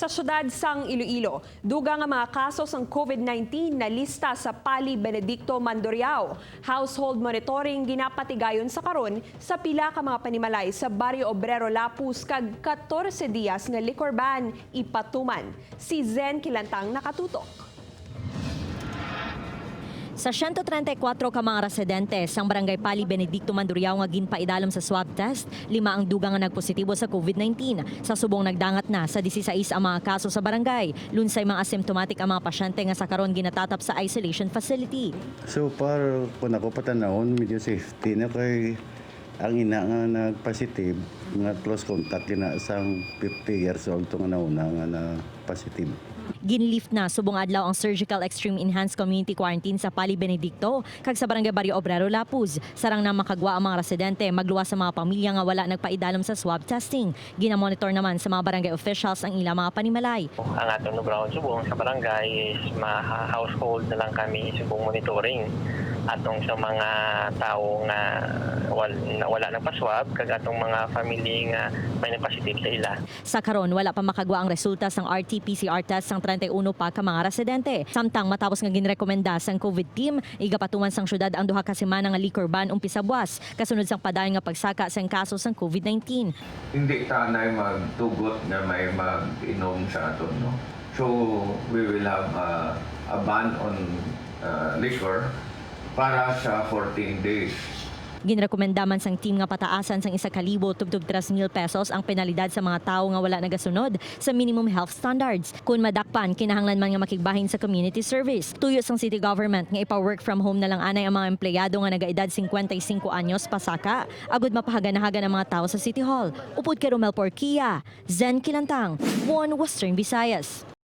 Sa syudad sang Iloilo, dugang nga mga kaso sang COVID-19 na lista sa Pali Benedicto Mandurriao. Household monitoring ginapatigayon sa karon sa pila ka mga panimalay sa Barrio Obrero Lapuz kag 14 diyas nga liquor ban ipatuman. Si Zen Kilantang nakatutok. Sa 134 ka mga residente sang Barangay Pali Benedicto Mandurriao nga ginpaidalom sa swab test, lima ang dugang nga nagpositibo sa COVID-19. Sa subong, nagdangat na sa 16 ang mga kaso sa barangay. Lunsay mga asymptomatic ang mga pasyente nga sa karon ginatatap sa isolation facility. So far, kung ako patanawon, medyo safety na kay ang ina nga nag-positive, nga close contact gina sang 50 years old to nga nauna nga na positive. Ginlift na subong adlaw ang Surgical Extreme Enhanced Community Quarantine sa Pali Benedicto kag sa Barangay Barrio Obrero Lapuz. Sarang na makagwa ang mga residente, magluwas sa mga pamilya nga wala nagpaidalom sa swab testing. Ginamonitor naman sa mga barangay officials ang ilang mga panimalay. Ang atong nubrahon subong sa barangay is ma-household na lang kami subong monitoring atong sa mga tao nga wala nang paswab kag atong mga family nga may nagpositive sa ila. Sa karon, wala pa makagwa ang resulta sang RT-PCR test sang 31 pa ka mga residente. Samtang matapos nga ginrekomenda sang COVID team, igapatuman sang syudad ang 2 ka semana nga liquor ban umpisa buwas kasunod sang padayon nga pagsaka sang kaso sang COVID-19. Hindi tanay magtugot na may mag-inom sa aton, no? So we will have a ban on liquor para sa 14 days. Ginrekomenda man sang team nga pataasan sang 1,000 tubtob 3,000 pesos ang penalidad sa mga tao nga wala nagasunod sa minimum health standards. Kung madakpan, kinahanglan man nga makigbahin sa community service. Tuyo sang city government nga ipa-work from home na lang anay ang mga empleyado nga nagaedad 55 anyos pasaka, agud mapahaganahagan ang mga tao sa City Hall. Upod kay Romel Porquia, Zen Kilantang, One Western Visayas.